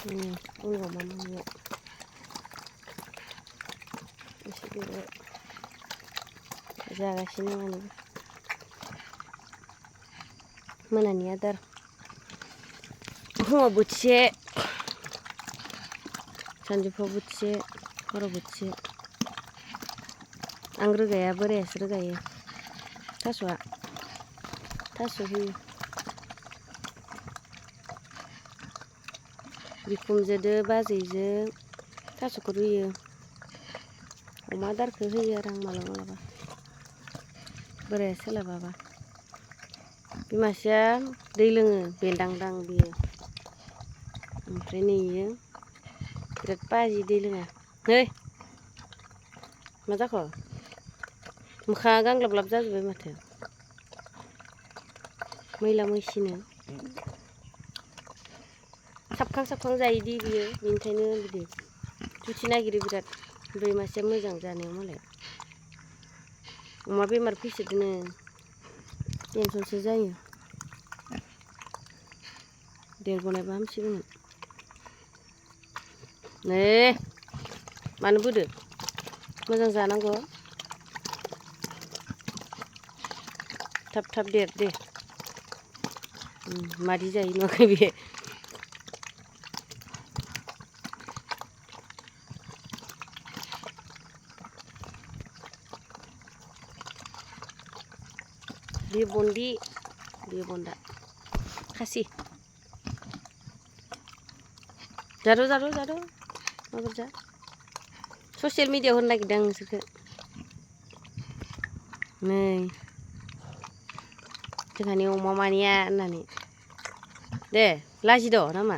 उनाव मामानियाव एसे देरबाय जागासिनो माने मोनानि आदार फुङाव बोथिसे सानजौफुआव बोथिसे हराव बोथिसे आं रोगाया बोरायासो रोगायो थास' होयो बिखुनजोदो बाजैजो थास'खौ रुयो अमा आदारखौ होयो आरो आं मालाबा बोराया सोलाबाबा बिमासेया दै लोङो बेलदांदां बियो ओमफ्राय नैयो बिराद पाजि दै लोङा नै मा जाखो मोखाङा गांलाब जाजोब्बाय माथो मैला मैसिनो साबखां जायोदि बियो बेनिखायनो बिदि जुथि नागिरो बिराद ओमफ्राय मासेया मोजां जानायाव मालाय अमा बेमार फैसोदोनो टेनसनसो जायो देरग'नायबा हामसिगौमोन नै मानो बोदो मोजां जानांगौ थाब देर दे मादि जायो नुवाखै बे बेयो बन्दि बेयो बन्दा खासि जारौ माबोरै जा ससियेल मिडियाआव होनो नागिरदों आं नोंसोरखौ नै जोंहानि अमा मानैया होननानै दे लाजिद' नामा